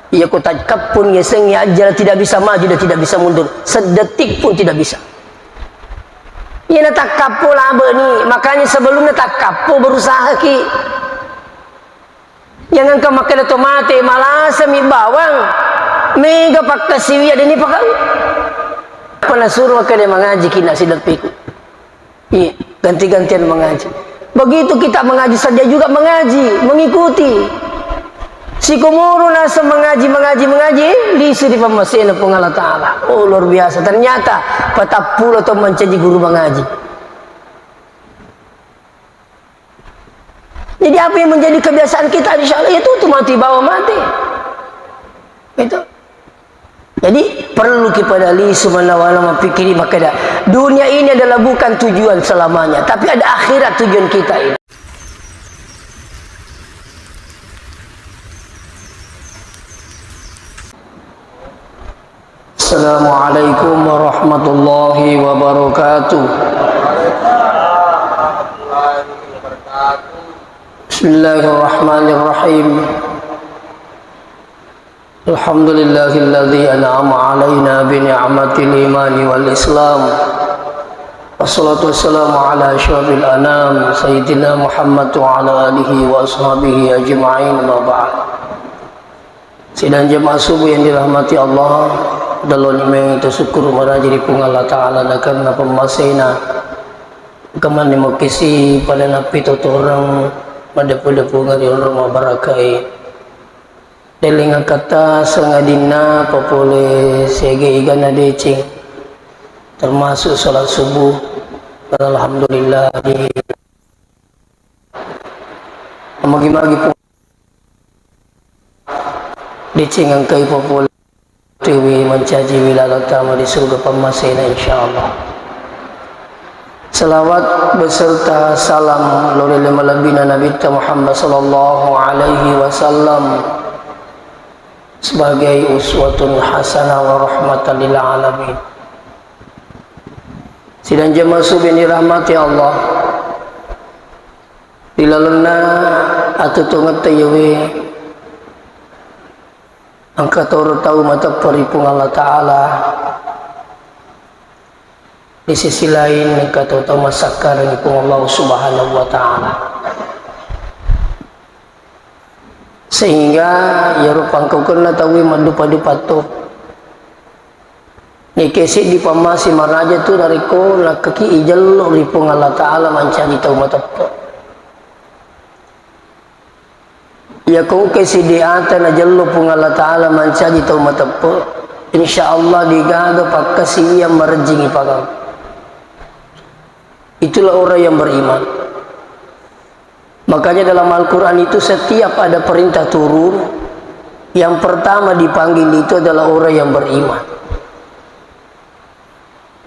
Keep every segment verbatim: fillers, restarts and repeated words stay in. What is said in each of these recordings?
Iya ko takkapponi yasengnge ajjala tidak bisa maju dan tidak bisa mundur. Sedetik pun tidak bisa. Iya na takkappo labeni, makanya sebelumnya takkappo berusaha ki. Jangan engka makkeda to mate, malasami bawang. Mega pakkasiwia deni pakau. Pernah suruh makkeda mangaji kina sideppiku. Iya, ganti-gantian mengaji. Begitu kita mengaji, saja juga mengaji, mengikuti. Sikomoro naseng mengaji, mengaji, mengaji, eh, lisu di pammasena Puang Allah Ta'ala. Oh, luar biasa. Ternyata patappulo to mancaji guru mengaji. Jadi apa yang menjadi kebiasaan kita, insya Allah, itu tuh mati bawa mati. Itu. Jadi, perlu ki pada lisu manawa-nawa mappikiri makkeda, dunia ini adalah bukan tujuan selamanya, tapi ada akhirat tujuan kita ini. Assalamualaikum warahmatullahi wabarakatuh. Bismillahirrahmanirrahim. Alhamdulillahilladzi an'ama 'alaina bi ni'matil imani wal islam. Wassalatu wassalamu ala asyrafil anam, Sayyidina Muhammad wa ala alihi wa ashabihi ajma'in, amma ba'd. Sidang jemaah subuh yang dirahmati Allah, daloni meng tasukkuru maraji ri Puang Allah Ta'ala na karena pemmasena kemanni mukisi pada napi totoreng madepu-depu ngari onrong mabarakai. Deleng kata sengadinna papole sege igana deceng, termasuk salat subuh. Alhamdulillah, di magi-magi pun deceng engkai papole. Tiwi mancaji wilaleng tama di surga pammasena, insyaallah. Salawat beserta salam lolele malebbina Nabitta Muhammad sallallahu alaihi wasallam sebagai uswatun hasanah wa rahmatan lil alamin. Sidang jemaah subuh yang dirahmati Allah, di lalenna atuo tongetta iyawe engka toro tau mateppe ri Puang Allah Ta'ala. Di sisi lain, engka tau-tau massakkareng Puang Allah Subhanahu wa Ta'ala. Sehingga iyaro pangkaukenna tauwe maddupa-dupa to. Nike seddi pammase maraja tu narekko nakkaki ijello ri Puang Allah Ta'ala mancaji tau mateppe. Iyako engka siddi ata najello Puang Allah Ta'ala mancaji tau mateppe, insya Allah degaga pakkasiwiang marejjing ipagau. Itulah orang yang beriman. Makanya dalam Al-Quran itu setiap ada perintah turun, yang pertama dipanggil itu adalah orang yang beriman.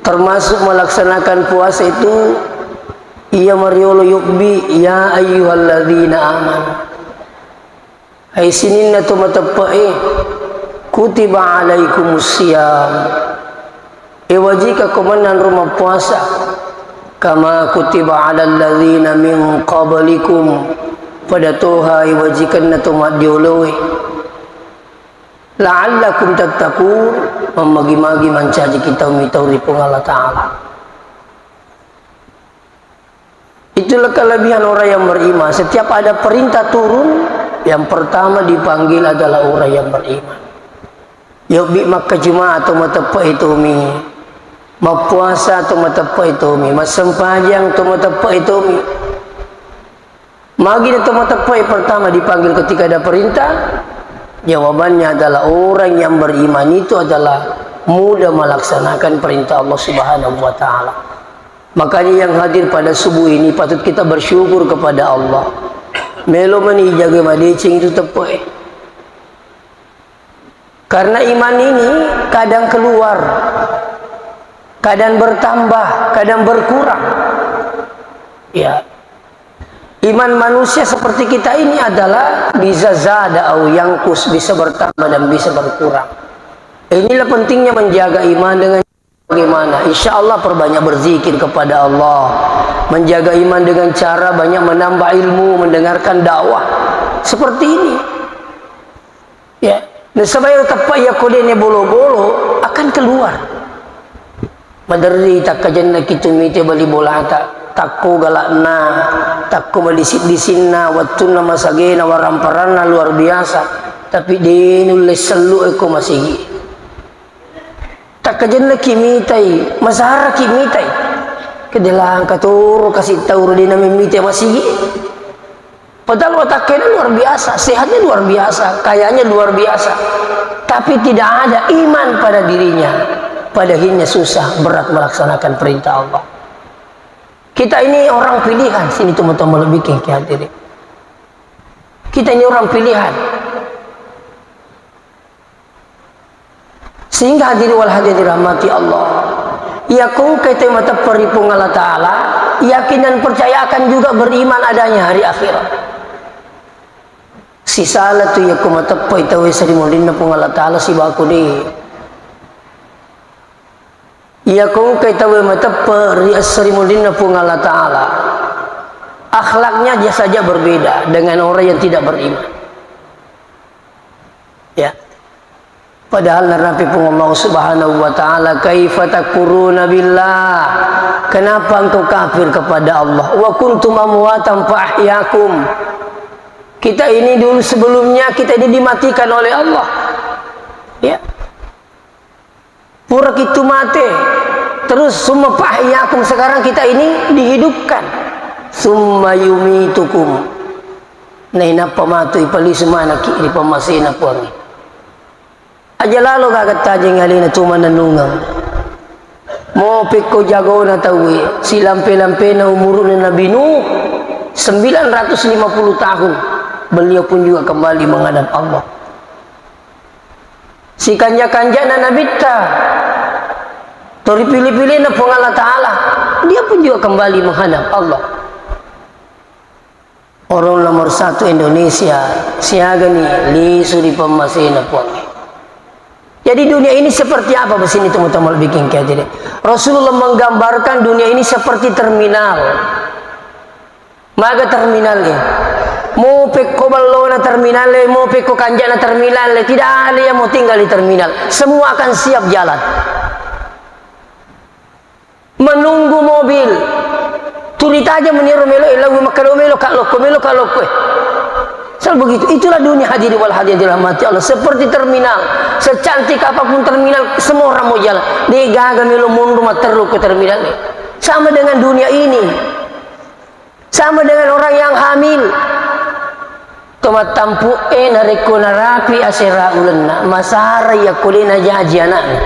Termasuk melaksanakan puasa itu, iya mariolo yubbi, ya ayyuhalladzina amanu. Hai sininna to mateppe'e, kutiba alaikumus siyam. E wajika ko mennang ro mappuasa. Kama kutiba alal ladzina min qablikum. Pada toha e wajikanna to maddioloe. La'allakum tattaqun, mammagi-magi mancaji kita mitau ri Puang Allah Ta'ala. Itulah kelebihan orang yang beriman. Setiap ada perintah turun, yang pertama dipanggil adalah orang yang beriman. Yobbi makkajuma atau mateppe itu mi, mappuasa atau mateppe itu mi, massempajang atau mateppe itu mi. Magi na to mateppe'e pertama dipanggil ketika ada perintah? Jawabannya adalah orang yang beriman itu adalah mudah melaksanakan perintah Allah Subhanahu wa Ta'ala. Makanya yang hadir pada subuh ini patut kita bersyukur kepada Allah. Melo mani jaga madeceng itu teppe'e. Karena iman ini kadang keluar, kadang bertambah, kadang berkurang. Ya. Iman manusia seperti kita ini adalah bisa zada au yangkus, bisa bertambah dan bisa berkurang. Inilah pentingnya menjaga iman dengan bagaimana? Insya Allah perbanyak berzikir kepada Allah. Menjaga iman dengan cara banyak menambah ilmu, mendengarkan dakwah. Seperti ini. Ya. Nasaba iyaro teppa iya ko de'na bolo-bolo akan keluar. Maderri takkajennaki tu mita bali bolata, takko galakna, takko madisik-disinna, wettunna masagena, waramparanna luar biasa, tapi de' nulle sellu e ko masigi. Takkajennaki mitai, masaraki mitai. Kedelangka toro kasi tau ro de' namemmitai masigi. Padahal watakkena luar biasa, sehatnya luar biasa, kayanya luar biasa. Tapi tidak ada iman pada dirinya. Pada akhirnya susah, berat melaksanakan perintah Allah. Kita ini orang pilihan, sini teman-teman lebih ke hadirin. Kita ini orang pilihan. Sehingga hadirin wal hadirat dirahmati Allah. Iya ko engka tau mateppa ri Puang Allah Ta'ala, yakin dan percaya akan juga beriman adanya hari akhirat. Sisala tu iya ko mateppa i tau e sarimunrinna Puang Allah Ta'ala sibawa ko de'. Iya ko engka tau e mateppa ri assarimunrinna Puang Allah Ta'ala, akhlaknya dia saja berbeda dengan orang yang tidak beriman. Ya. Padahal narapi Puang Allah Subhanahu wa Ta'ala, "Kaifa takfuruna billah?" Kenapa engkau kafir kepada Allah? "Wa kuntum amwatan fa ahyakum." Kita ini dulu sebelumnya, kita ini dimatikan oleh Allah. Ya. Pura kitu mate. Terus, "Summa fa ahyakum," sekarang kita ini dihidupkan. "Summa yumitukum." Nainappa matu ipalisu manaki ri pammasena Puangnge. Aja lalo gaga tajeng alena tu manennungeng. Mo pekko jagona tauwe, silampe-lampena umuruna Nabi Nuh, sembilan ratus lima puluh tahun, beliau pun juga kembali menghadap Allah. Sikanja-kanjana nabitta, to ripilih-pilihna Puang Allah Ta'ala, dia pun juga kembali menghadap Allah. Orang nomor satu Indonesia, siagani lisu ri pammasena Puangnge. Jadi dunia ini seperti apa, basini teman-teman bikin kayak jadi. Rasulullah menggambarkan dunia ini seperti terminal. Maga terminal e. Mo pekko ballona terminal e, mo pekko kanjana terminal e, tidak ada yang mau tinggal di terminal. Semua akan siap jalan. Menunggu mobil. Tuli tajeng meniro melo e, lao makkeda melo ka lokko, melo ka lokko e. Selalu begitu. Itulah dunia hadirin wal hadirat dirahmati Allah. Seperti terminal. Secantik apapun terminal, semua orang mau jalan. De gaga melo mundur matteru ke terminal e. Sama dengan dunia ini. Sama dengan orang yang hamil. To mattampu e narekko narapi asera ulenna, masara yakko de najaji anakna.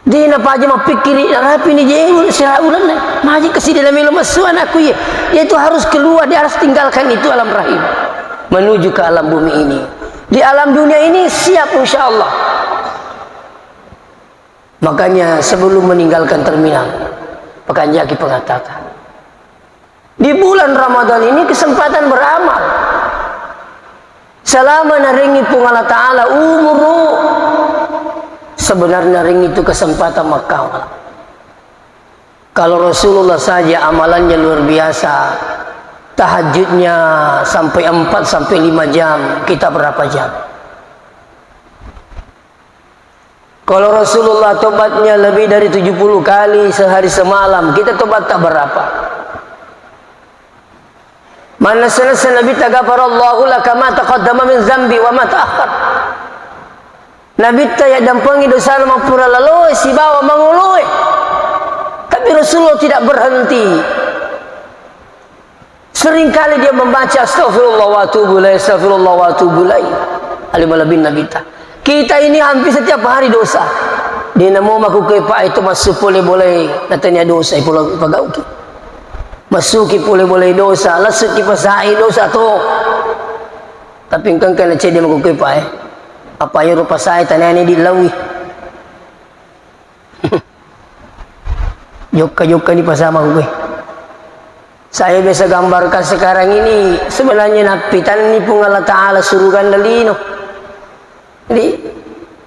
De napaja mappikkiri, narapi ni je asera ulenna. Maji kasi de namelo massu anakku ye. Dia itu harus keluar, dia harus tinggalkan itu alam rahim. Menuju ke alam bumi ini. Di alam dunia ini siap insya Allah. Makanya sebelum meninggalkan terminal, pakanjaki pengatakan. Di bulan Ramadan ini kesempatan beramal. Selama narengi Puang Allah Ta'ala umuru, sebenarnya narengi itu kesempatan makkawal. Kalau Rasulullah saja amalannya luar biasa, tahajudnya sampai empat sampai lima jam, kita berapa jam? Kalau Rasulullah tobatnya lebih dari tujuh puluh kali sehari semalam, kita tobat tak berapa? Manessa-nessa Nabitta, "Ghafarallahu laka ma taqaddama min zambi wa ma ta'akhkhar." Nabitta yaddampengi dosana mappura laloe sibawa mangoloe. Tapi Rasulullah tidak berhenti. Seringkali dia membaca, "Astagfirullah wa atubu ilaih, astagfirullah wa atubu ilaih." Alim malebbi Nabitta. Kita ini hampir setiap hari dosa. De namo makkukue, Pak, itu massu pole bolai natania dosa, ipolo pagauki. Massuki pole bolai dosa, lassuki pasai dosa to. Tapi engka-engka na cedde makkukue, Pak, eh. Apa iyaro pasai tanani di lawi. Jokka-jokka ni pasama gue. Saya biasa gambarkan sekarang ini, sebenarnya nappitanni Puang Allah Ta'ala suruganna lino. Jadi,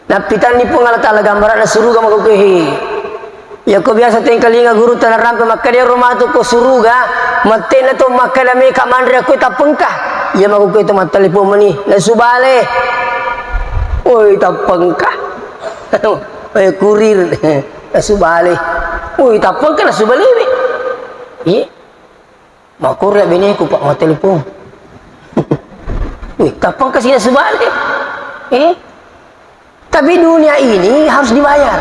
nappitanni Puang Allah Ta'ala gambaranna suruga makkukue. Yako biasa tengkalinga guru tanarampe makkeda ro matu ko suruga, matte'na to makkeda meka manre akko tappengka. Iya makkukue to mattelepon meni, nasu bale. Woi, tappengka. Eh, kurir. Nasu bale. Woi, tappengka nasu balewe. Iya. Makkoro beneku, Pak, mattelepon. Wih, tappengka si nasu bale. Eh? Tapi dunia ini harus dibayar.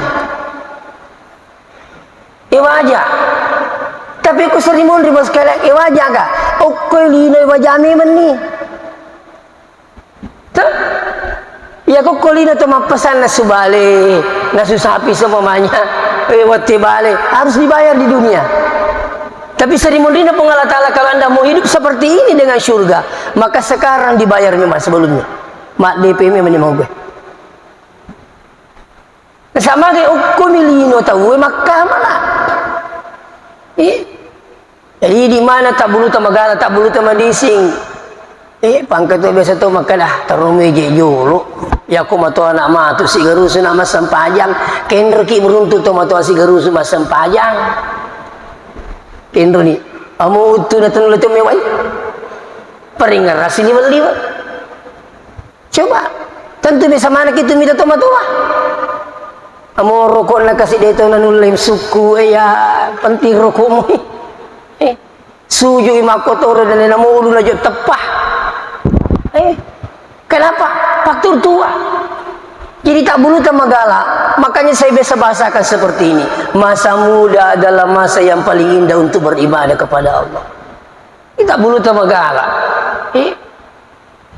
E waja. Tapi ko seri monri, Bos, sekalian, e waja ga? Okko lino e waja memang ni. Tuh. Ya, ko, ko lino to mappesan nasu bale, nasu sapi seumpamanya, eh, wette bale, harus dibayar di dunia. Tapi seri monrina Puang Allah Ta'ala, kalau Anda mau hidup seperti ini dengan surga, maka sekarang dibayar memang sebelumnya. Mak D P memang ni mau gue. Sama ke okko mi lino tau e makkamala. Eh? Jadi di mana tabbuluta magala, tabbuluta madising. Eh, pangka to biasa to makkeda, "Terro meje jolo. Yako matoa na matu sigarusu na massempajang." Kenroki beruntu to matoa sigarusu massempajang. Kenroni. Amo uttu na tenule to mewai. Paringerrasi ni melliwa. Coba, tentu bisa maneng itu mita tomatoa. Amo rokokna kasi de to nanulle sukku, eh, ya, penting rokokmu. Eh, sujui makkotoro dan namulu najo teppah. Eh, kenapa? Faktur tua. Jadi tabbuluta magala. Makanya saya biasa bahasakan seperti ini. Masa muda adalah masa yang paling indah untuk beribadah kepada Allah. Ini tabbuluta magala. Eh,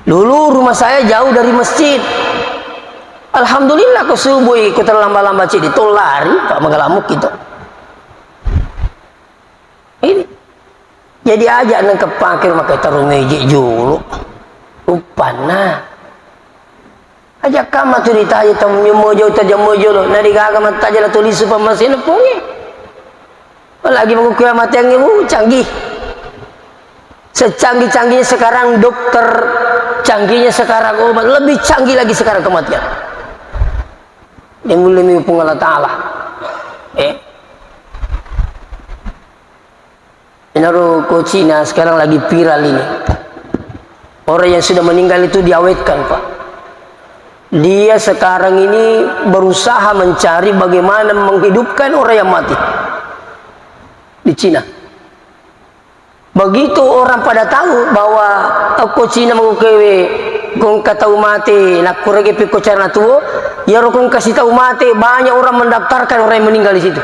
Dulu rumah saya jauh dari masjid. Alhamdulillah, ko subui, ko terlambat-lambat cedde, to lari, Pak, magala mukki to. Ini. Jadi aja nengka pake rumah kita rumah iji julu. Rupanna. Aja kama tu ditaja tau nyemojo, tajammojo lo. Nari gaga mattaja la tulisu pammasena pongi. Apalagi mau kiamat yang ibu canggih. Secanggih-canggihnya sekarang dokter, canggihnya sekarang obat, lebih canggih lagi sekarang kematian. Yang mulia Puang Allah Ta'ala. Eh. Inaro ko Cina sekarang lagi viral ini. Orang yang sudah meninggal itu diawetkan, Pak. Dia sekarang ini berusaha mencari bagaimana menghidupkan orang yang mati. Di Cina. Begitu orang pada tahu bahwa okko Cina mengkukewe kongka tau mate, nakkurege pikko carana tuo, yaro kongka si tau mate, banyak orang mendaftarkan orang yang meninggal di situ.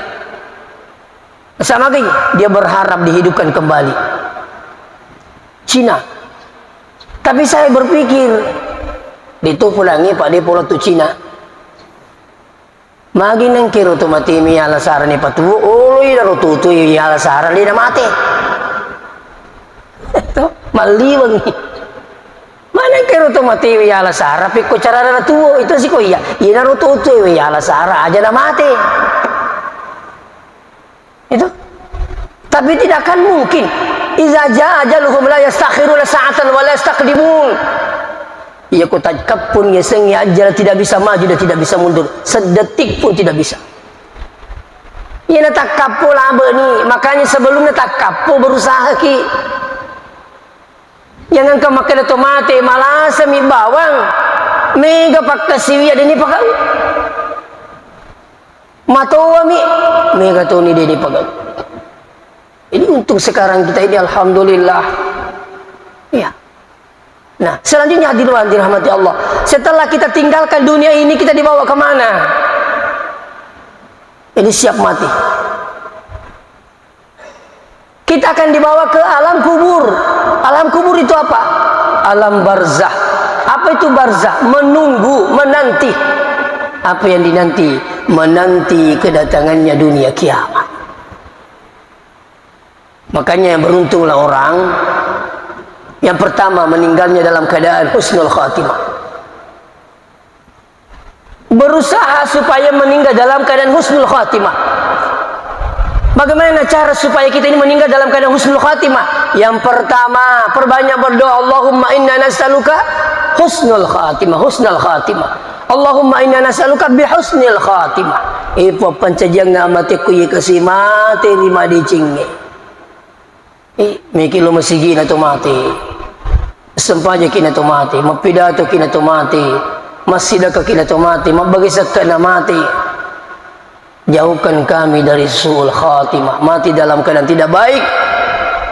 Sama geng, dia berharap dihidupkan kembali. Cina. Tapi saya berpikir, di tu pulangi Pak, di pulau tu Cina. Magi nengkero to mate mi ala sarani patuo, olo ida ro tutu i ala sarani na mate. To, malliweng. Mana kero to mate wi ala sara, pekko carana tuo, itu siko iya. Ina ro tutu wi ala sara, aja na mate. Itu. Tapi tidak akan mungkin. Iza jaa ajaluhum la yastakhiruna sa'atan wa la yastaqdimun. Iya, ko takkappun yasengnge ajal tidak bisa maju dan tidak bisa mundur. Sedetik pun tidak bisa. Iya, na takkappo labe ni. Makanya sebelumnya takkappo berusaha ki. Jangan kau makkeda to mate, malasami bawang. Mega pakkasiwi, ada ni pakau. Matoami, mega toni dede pegau. Jadi untuk sekarang kita ini alhamdulillah. Iya. Nah, selanjutnya hadirin yang dirahmati Allah. Setelah kita tinggalkan dunia ini, kita dibawa kemana? Jadi siap mati. Kita akan dibawa ke alam kubur. Alam kubur itu apa? Alam barzah. Apa itu barzah? Menunggu, menanti. Apa yang dinanti? Menanti kedatangannya dunia kiamat. Makanya beruntunglah orang yang pertama meninggalnya dalam keadaan husnul khatimah. Berusaha supaya meninggal dalam keadaan husnul khatimah. Bagaimana cara supaya kita ini meninggal dalam keadaan husnul khatimah? Yang pertama, perbanyak berdoa, "Allahumma inna nas'aluka husnul khatimah, husnul khatimah. Allahumma inna nas'aluka bi husnil khatimah." Ipo pancajiang amateku ye kasi mate ri madecengnge. Eh, meki lo masigi na to mate. Sempajaki na to mate, mappidatoki na to mate, massidakaki na to mate, mabbagisakkana mate. Jauhkan kami dari su'ul khatimah. Mati dalam keadaan tidak baik.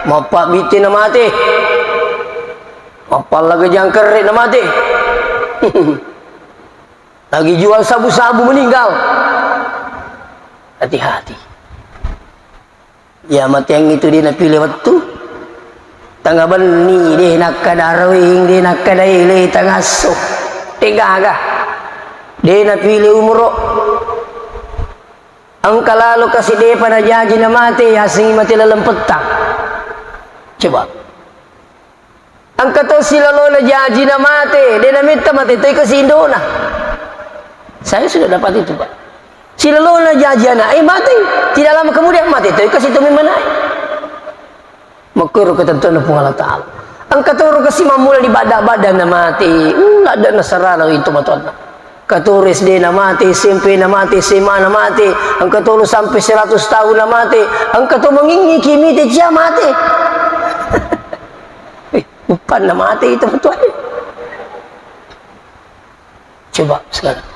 Mappabbitte na mate. Mappallaga jangkerre na mate. Lagi jual sabu-sabu meninggal. Hati-hati. Ya, mateang itu de napile wettu. Tanga benni de nakkada araweng, de nakkada ele, tangasso. De gaga. De napile umuro. Engka lalo kasi depa najaji namate, yasengngi mate laleng pettang. Coba. Engka to silalona jaji namate, de nametta mate toi kasi indona. Saya sudah dapat itu, Pak. Silalona jaji anak, eh, mate. Tidak lama kemudian mate toi kasi to memang naik. Makkoro ketentuan Puang Allah Ta'ala. Engka toro kasi mammula di bada-bada namate. Uh, ladda nasarana itu matonna. Engka toro S D namate, S M P namate, S M A namate. Engka toro sampai seratus tahun namate. Engka to mengingi kimite cia mate. Eh, uppanna mate itu betul. Coba sekarang.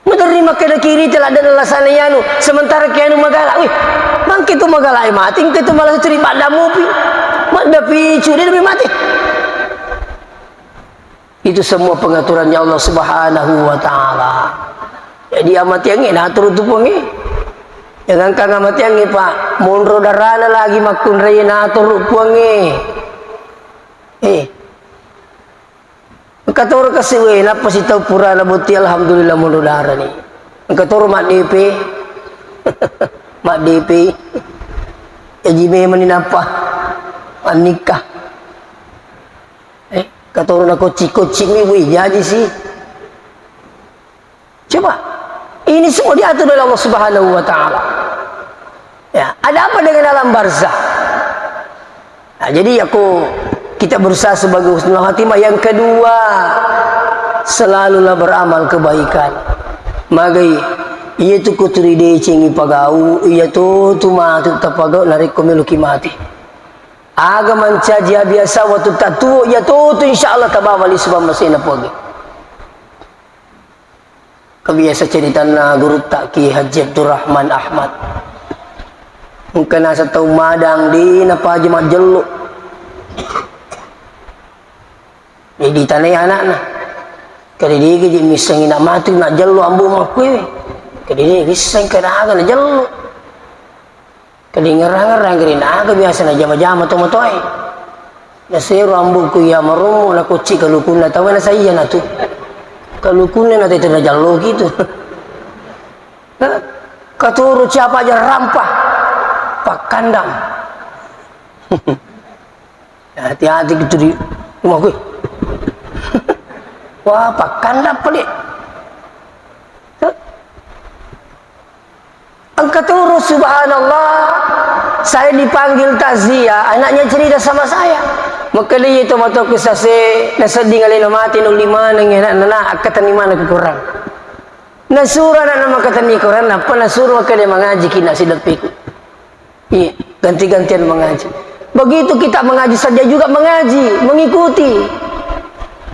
Maderri makkeda kiri te ladde lasana yanu, sementara kianu magala. Wih, mangke tu magala e mati, engke tu malah curi pada mupi. Madda picu dia lebih mati. Itu semua pengaturannya Allah Subhanahu wa Ta'ala. Jadi amatiangnge natur tu Puangnge. Jangankan amatiangnge, Pak, monro darana lagi makkunrai natur Puangnge. Eh, Engka toro kasi, we, nappa sitau purana botting, alhamdulillah, monro darani. Engka toro maddepe. Maddepe. Jaji memang ni nappa annikah. Eh, engka toro nakocci-kocci mi, we, jaji si. Coba, ini semua diatur oleh Allah Subhanahu wa Ta'ala. Ya, ada apa dengan alam barzah? Nah, jadi aku, kita berusaha sebagai husnul khatimah. Yang kedua, selalulah beramal kebaikan. Magai, iya tu kuturi decengi pagau, iya tu tu matu tapagau narekko meloki mati. Aga mancaji abiasa waktu tatuo, iya tu tu insya Allah tabawa li subang masena pogi. Kebiasa ceritanna gurutta Ki Haji Abdurrahman Ahmad. Engka naseng tau madang, de napaja majjello. Jadi tanai anakna. Kade dege je missengi nak matu nak jello ambo makkue. Kade dege isseng kada aga na jello. Kadingerang-ngerang geri naga biasa na jama-jama to matoe. Nasero amboku iya marommo na kocci kalukunna tau na saia na tu. Kalukunna na tete na jallo gitu. Katuru siapa aja rampa. Pakandang. Hati-hati gitu di rumah gue. Wah, pakandang pale. Engka turu, subhanallah, saya dipanggil takziah, anaknya cerita sama saya. Makkeda itu matoku sase, nasedding alena mati, nulli maneng anakna, na akkatenni maneng ku Quran. Nasuro anakna makkatenni Quran, nappa nasuro makkeda mangaji ki na sideppiku. Iya, ganti-gantian mengaji. Begitu kita mengaji saja juga mengaji, mengikuti.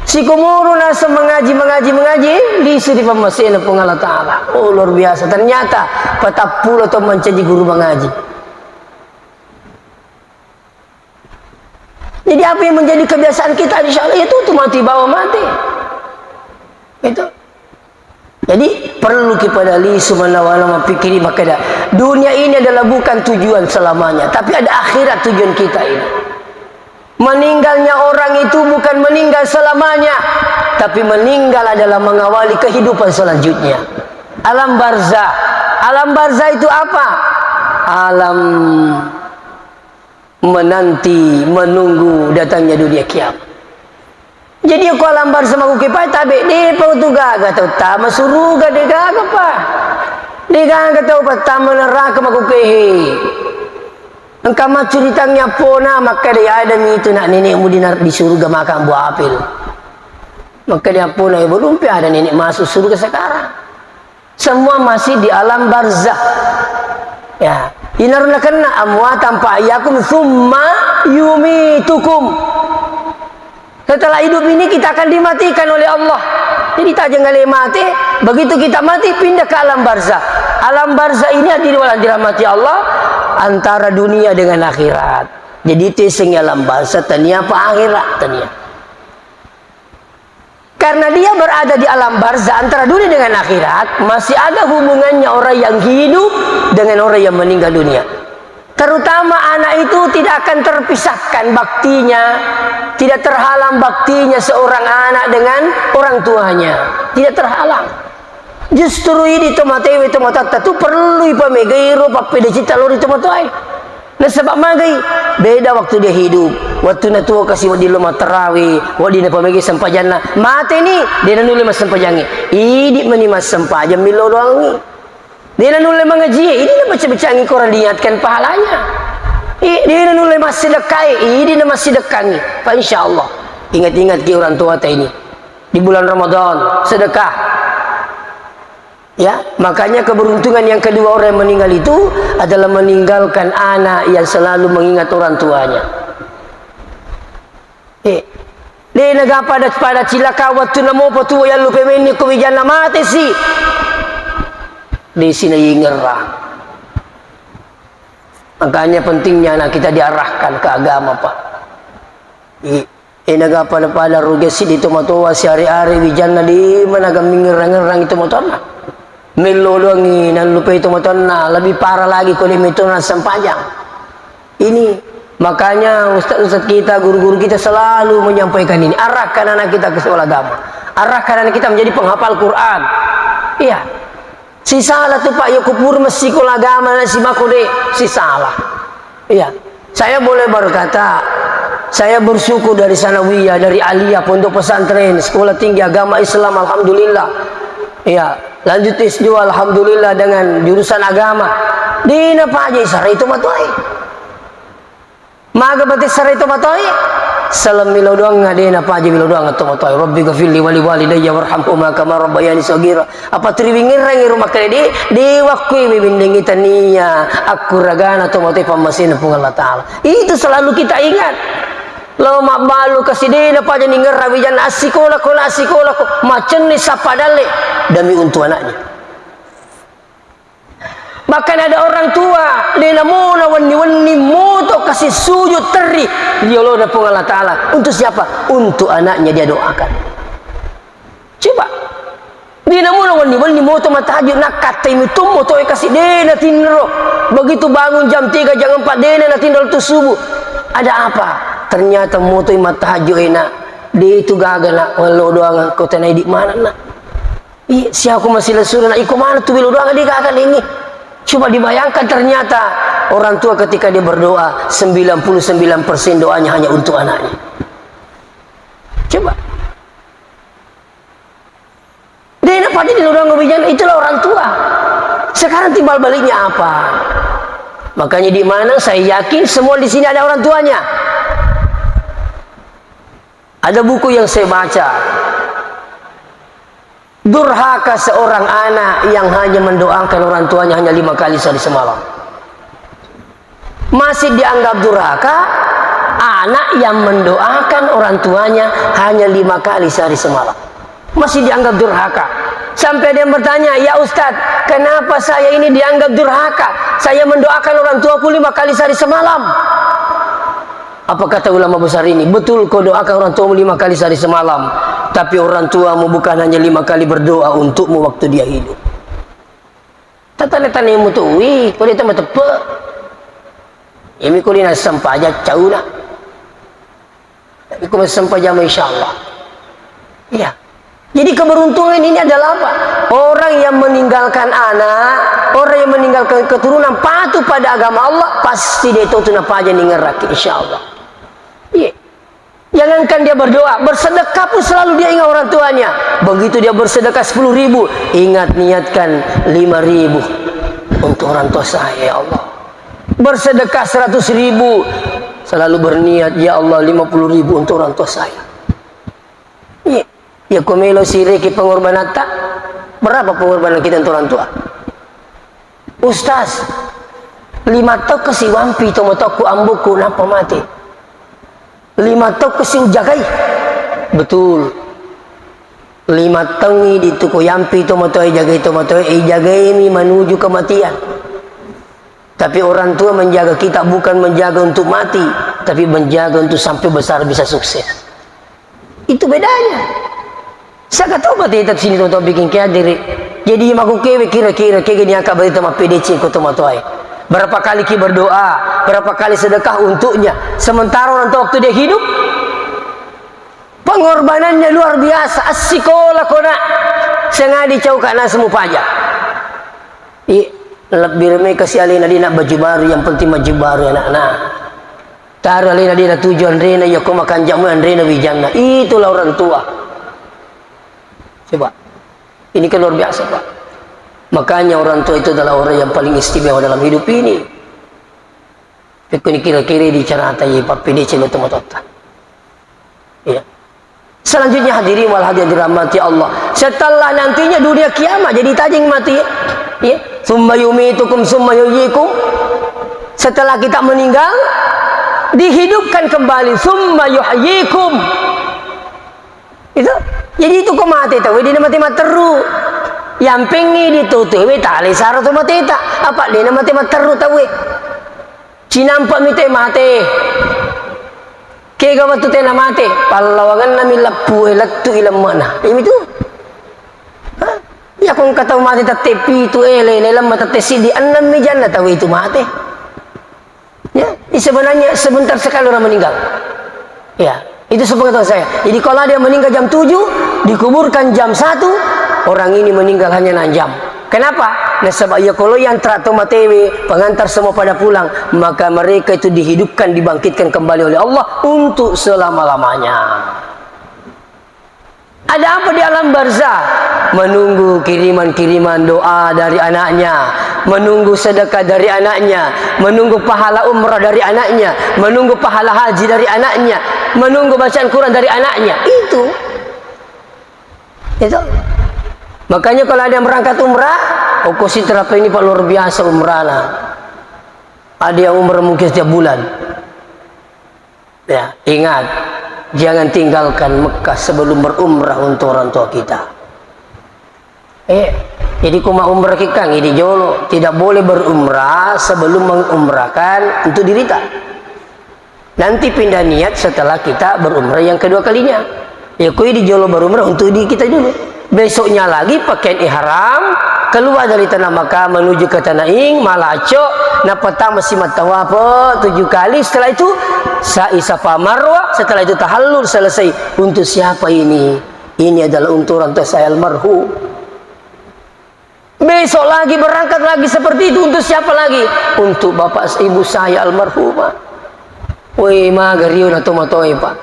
Sikomoro naseng mengaji, mengaji, mengaji, eh, lisu di pammasena Puang Allah Ta'ala. Oh, luar biasa. Ternyata patappulo tahun mencaji guru mengaji. Jadi apa yang menjadi kebiasaan kita, insya Allah itu tuh mati bawa mati. Itu. Jadi perlu kepada lisu manawa-nawa pikiri makkeda, dunia ini adalah bukan tujuan selamanya, tapi ada akhirat tujuan kita ini. Meninggalnya orang itu bukan meninggal selamanya, tapi meninggal adalah mengawali kehidupan selanjutnya. Alam barzah. Alam barzah itu apa? Alam menanti, menunggu datangnya dunia kiamat. Jadi ko alam barzah makkukue pa tabe, depa tu gaga tau tama suruga, de gaga pa. De gaga tau pattama neraka makkukue he. Engka macuritangngi appona, makkeda, "Ada mi itu nak nenekmu di ner-, di surga makan buah apel." Makkeda appona, "Ya, belum pi ada nenek masuk surga sekarang." Semua masih di alam barzah. Ya, inaro nakenna amwatan fa ahyakum tsumma yumitukum. Setelah hidup ini kita akan dimatikan oleh Allah. Jadi tajeng ale mate, begitu kita mati pindah ke alam barzah. Alam barzah ini hadirin wal hadirat dirahmati Allah, antara dunia dengan akhirat. Jadi itu sing alam barzah tania apa akhirat tania. Karena dia berada di alam barzah antara dunia dengan akhirat, masih ada hubungannya orang yang hidup dengan orang yang meninggal dunia. Terutama anak itu tidak akan terpisahkan baktinya, tidak terhalang baktinya seorang anak dengan orang tuanya. Tidak terhalang. Justru idi tomatoae, tomatoatta tu perlu ipamegai ro pappedecita lao ri tomatoae. Nasaba magai, beda waktu dia hidup. Wattunna tuo kasi wedding lo mattarawe, wedding napamegai sempajanna. Mateni, de nanulle massempajangngi. Idi meni massempajang millau doangngi. De nanulle mangaji, idi nabaca-bacangngi Quran, diniatkan pahalanya. I, de nanulle massedekkai, idi namassedekkangngi. Fa insyaallah. Ingat-ingat ki orang tuata ini. Di bulan Ramadan, sedekah. Ya, makanya keberuntungan yang kedua orang yang meninggal itu adalah meninggalkan anak yang selalu mengingat orang tuanya. Eh, de naga pada, pada cilaka wattunna mopa tuo yallupe wenni ko wijanna mate si. De sina ingerra. Makanya pentingnya anak kita diarahkan ke agama, Pak. Eh, eh, naga pada-pada rugi siddi tomatoa siare-are wijanna de managa mingerang-ngerang tomatoanna. Mello doangngi nallupai tomatoanna, lebih parah lagi ko de metona sempajang. Ini makanya ustaz-ustaz kita, guru-guru kita selalu menyampaikan ini. Arahkan anak kita ke sekolah agama. Arahkan anak kita menjadi penghafal Quran. Iya. Sisala tu, Pak, yo kupur messikola agama na simako de, sisala. Iya. Saya boleh berkata, saya bersyukur dari sanawiyah, dari aliyah, pondok pesantren, sekolah tinggi agama Islam, alhamdulillah. Iya, lanjut S dua, alhamdulillah, dengan jurusan agama. Dina paja isara itu matoe. Maga bate sarai tomatoe? Saleng milo doang, de napaja milo doang tomatoe. Rabbi ghafirli wali walidayya warhamhuma kama rabbayani shaghira. Apa turiwingerang rumah kredit, de wakkui mibindengi tania akkuragana tomatoe pammasena Puang Allah Ta'ala. Itu selalu kita ingat. Lo mabbalu kasi de napaja ningerra wijanna assikola ko, la assikola ko. Macenni sappa dalle demi untuk anaknya. Bahkan ada orang tua, de namona wenni-wenni moto kasi sujud terri ri yolona Puang Allah Ta'ala. Untuk siapa? Untuk anaknya dia doakan. Coba. De namona wenni-wenni moto matahajud, nakkatai mutummo toe kasi de natinro. Begitu bangun jam tiga, jam empat, de natinro tu subuh. Ada apa? Ternyata moto matahajud enak. De itu gaga nak, wallo doang kau tanai di mana nak? Iya, siapa masih lesu na iko mana tu bilo doang de gaga ini. Coba dibayangkan, ternyata orang tua ketika dia berdoa, sembilan puluh sembilan persen doanya hanya untuk anaknya. Coba. De napaja bilo doang bijana, itulah orang tua. Sekarang timbal baliknya apa? Makanya di mana saya yakin semua di sini ada orang tuanya. Ada buku yang saya baca. Durhaka seorang anak yang hanya mendoakan orang tuanya hanya lima kali sehari semalam. Masih dianggap durhaka anak yang mendoakan orang tuanya hanya lima kali sehari semalam. Masih dianggap durhaka. Sampai ada yang bertanya, "Ya Ustadz, kenapa saya ini dianggap durhaka? Saya mendoakan orang tuaku lima kali sehari semalam." Apa kata ulama besar ini? Betul kau doakan orang tuamu lima kali sehari semalam, tapi orang tuamu bukan hanya lima kali berdoa untukmu waktu dia hidup. Tatane-tanemu tu, wih, kau dia tambah tepe. Imi kau dia sempajang cauna. Tapi kau sempajang, insya Allah. Iya. Jadi keberuntungan ini adalah apa? Orang yang meninggalkan anak, orang yang meninggalkan keturunan patuh pada agama Allah, pasti dia itu tu napaja ningerraki, insya Allah. Iya. Jangankan dia berdoa, bersedekah pun selalu dia ingat orang tuanya. Begitu dia bersedekah sepuluh ribu, ingat niatkan lima ribu untuk orang tua saya, ya Allah. Bersedekah seratus ribu, selalu berniat, "Ya Allah, lima puluh ribu untuk orang tua saya." Iya. Ya, ko melo sireki pengorbanatta, berapa pengorbanan kita untuk orang tua? Ustaz, lima tau kasi wampi tomatoakku, amboku, nappa mate. Lima tau kasi ujagai. Betul. Lima taung idi tu ko yampi tomatoae, jagai tomatoae, eh, jagaimi menuju kematian. Tapi orang tua menjaga kita bukan menjaga untuk mati, tapi menjaga untuk sampai besar bisa sukses. Itu bedanya. Saka tau mateta sini tau bikin keadere. Jadi mako kewe kira-kira kege niaka berita mappedeceng ko tomatoae. Berapa kali ki berdoa, berapa kali sedekah untuknya. Sementara orang tua waktu dia hidup, pengorbanannya luar biasa. Assikola kona sengadi cauka nasemu paja. I, lebbi remai kasi alena dina baju baru, yang penting baju baru anakna. Taru alena dina tuju anrena, iya ko makanjak mo anrena wijanna. Itulah orang tua. Coba. Ini kan luar biasa, Pak. Makanya orang tua itu adalah orang yang paling istimewa dalam hidup ini. Pekko ni kira-kira di carata ye pappedeceng lo tomatoatta. Iya. Selanjutnya hadirin wal hadirat dirahmati Allah. Setelah nantinya dunia kiamat jadi tajeng mati. Ya. Summa yumitukum summa yuhyikum. Setelah kita meninggal dihidupkan kembali summa yuhyikum. Itu. Jadi itu ko mate tau, dena mate matteru. Yampengngi ditotoewe tale sara to mateta. Apa dena mate matteru tauwe. Cinampa mi te mate. Kega wettu tena mate, pallawangenna mi leppue lettu i lemmana. Imi tu. Ha? Iya ko engka tau mate tette pitu ele, le lemma tette siddi, ennem mi janna tau itu mate. Ya, sebenarnya sebentar sekali orang meninggal. Ya, itu sepengetahuan saya. Jadi kalau ada yang meninggal jam tujuh, dikuburkan jam satu, orang ini meninggal hanya enam jam. Kenapa? Nasaba iya kalau yang terakhir matewe, pengantar semua pada pulang, maka mereka itu dihidupkan, dibangkitkan kembali oleh Allah untuk selama-lamanya. Ada apa di alam barzah? Menunggu kiriman-kiriman doa dari anaknya, menunggu sedekah dari anaknya, menunggu pahala umrah dari anaknya, menunggu pahala haji dari anaknya, menunggu bacaan Quran dari anaknya. Itu. Itu. Makanya kalau ada yang berangkat umrah, oko sitra ini Pak luar biasa umrahnya. Ada yang umrah mungkin setiap bulan. Ya, ingat, jangan tinggalkan Mekah sebelum berumrah untuk orang tua kita. Eh, jadi ko maumrah ki kang, idi jolo, tidak boleh berumrah sebelum mengumrahkan untuk dirita. Nanti pindah niat setelah kita berumrah yang kedua kalinya. Ya, ko idi jolo berumrah untuk di kita dulu. Besoknya lagi pakaian ihram, keluar dari tanah Makkah menuju ke tanah Ing, malaco, napatama si mattawaf tujuh kali. Setelah itu sa'i Safa Marwah, setelah itu tahallul selesai. Untuk siapa ini? Ini adalah untuk orang tua saya almarhum. Besok lagi berangkat lagi seperti itu. Untuk siapa lagi? Untuk bapak ibu saya almarhumah. Woi, maga rio na tomatoe, Pak.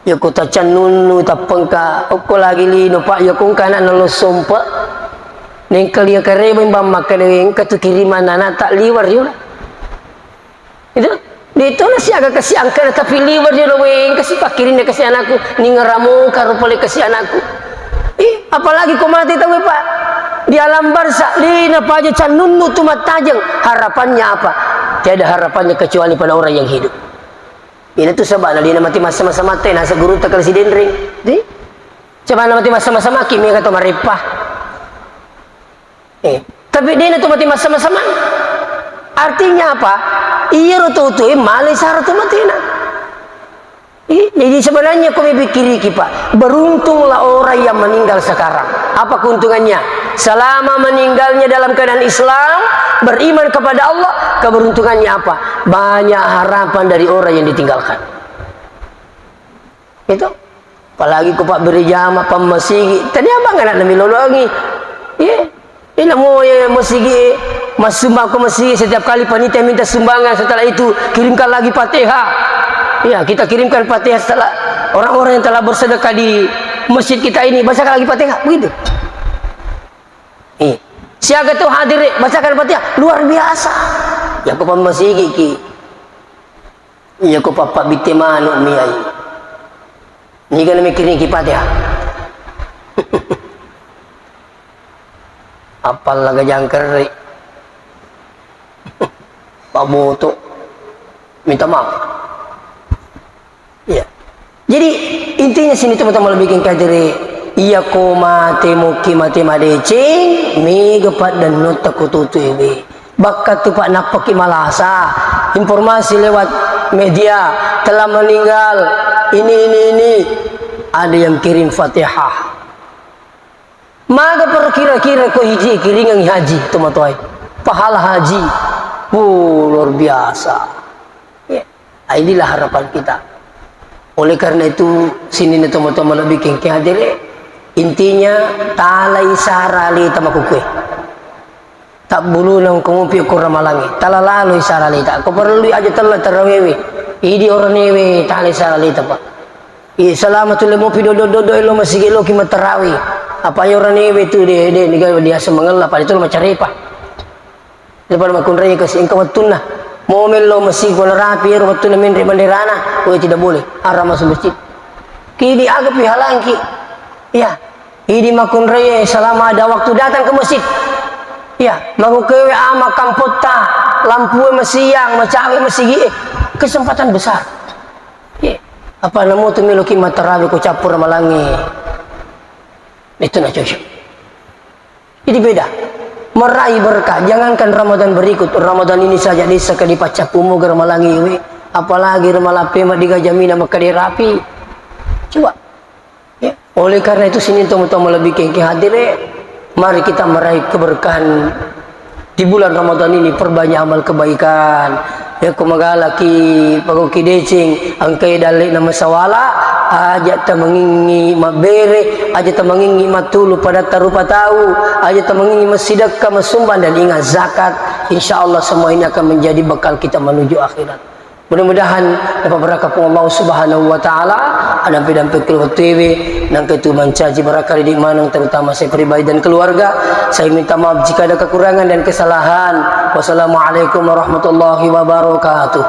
Yako tacannunnu tappengka, okko lagi lino, Pak, yako engka anakna lo sompe. Nengka lia kareba imbang makkeda engka tu kiriman anak tak liwar rio. Itu, de to na siaga kasi angkana tapi liwar rio lo, weh, engka si pakkirinna kasi anakku, ningeramo karo pole kasi anakku. Ih, apalagi ko mate tauwe, Pak. Di alam barzah, lina paja cannunnu tu mattajeng. Harapannya apa? Tiada harapannya kecuali pada orang yang hidup. Ina tu sabana lina mati masa-masa mate, nasa guru takal si denreng. Di? Sabana mati masa-masa maki, mega to mareppa. Eh, tapi dena tu mati masa-masa man. Artinya apa? Iyaro tu tu, eh, male sara tu matena. Ih, jadi sebenarnya ko mipikiriki, Pak, beruntunglah orang yang meninggal sekarang. Apa keuntungannya? Selama meninggalnya dalam keadaan Islam, beriman kepada Allah, keberuntungannya apa? Banyak harapan dari orang yang ditinggalkan. Itu. Apalagi ko pabbere jama, pammasigi. Tania bang anak nami loloangi. Iya. Ina mo ya masigi, massumbang ko masigi, setiap kali panitia minta sumbangan, setelah itu kirimkan lagi Fatihah. Ya, kita kirimkan Fatihah setelah orang-orang yang telah bersedekah di masjid kita ini, bacakan lagi Fatihah. Begitu. Eh, siaga tu hadir, bacakan Fatihah. Luar biasa. Ya, ko pammasigi ki. Iya ko pappa bitte manu mi ai. Niga na mikiring ki Fatihah. Apal laga jangkere. Paboto. Minta maaf. Iya. Jadi inti Ini sini teman-teman lebih king kadere. Iya ko mate muki mate madeceng, mega paddanno takututu ebe. Bakka tu pak nappaki malasa. Informasi lewat media, telah meninggal, ini, ini, ini. Ada yang kirim Fatihah. Maga perkira-kira ko hiji kiringang haji, tomatoai. Pahala haji. Wuh, luar biasa. Ya. Ah, inilah harapan kita. Oleh karena itu, sini na tomatoa lebih kengke hadere. Intinya, talai sara lita makukue. Tak bulu nang komupi ko ramalangi. Tala lalo sara lita. Ko perlu aja tella tarawewe. Idi oranewe talai sara lita, Pak. Iya, selama tu le mopi dodo-dodo lo masigi lo ki matarawi. Apa yo oranewe tu de, de, niga biasa mangella, pada tu lo macarepa. Lepas makunrai kasi engka wettunna. Momel lo masigi ko narapi ero wettunna menre banderana. Oh, tidak boleh. Haram masuk masjid. Kidi aga pihalangki. Iya. Idi makunrai selama ada waktu datang ke masjid. Iya, makukewe ama kampotta, lampue masiang, macawe masigi, eh, kesempatan besar. Iya. Apa namu tu meloki matarawi ko cappur malangi. Itu na cocok. Jadi beda. Meraih berkah. Jangankan Ramadan berikut, Ramadan ini saja desa ke dipacappu moga ramalangi we. Apalagi ramalape ma diga jamina makkade rapi. Coba. Ya. Oleh karena itu, sini tomatoa lebih kengke hadire, mari kita meraih keberkahan di bulan Ramadan ini, perbanyak amal kebaikan. Ya, ko magalaki, pagoki deceng, engkai dalle na masawala, aja tamangingi mabbere, aja tamangingi matulu pada tarupa tau, aja tamangingi massidekka, masumbang, dan ingat zakat. Insya Allah semua ini akan menjadi bekal kita menuju akhirat. Mudah-mudahan dapat berkah pun Allah Subhanahu wa Ta'ala, ada pedang pikir wetewe, nang ketu mancaji berkah di manang, terutama saya pribadi dan keluarga. Saya minta maaf jika ada kekurangan dan kesalahan. Wassalamualaikum warahmatullahi wabarakatuh.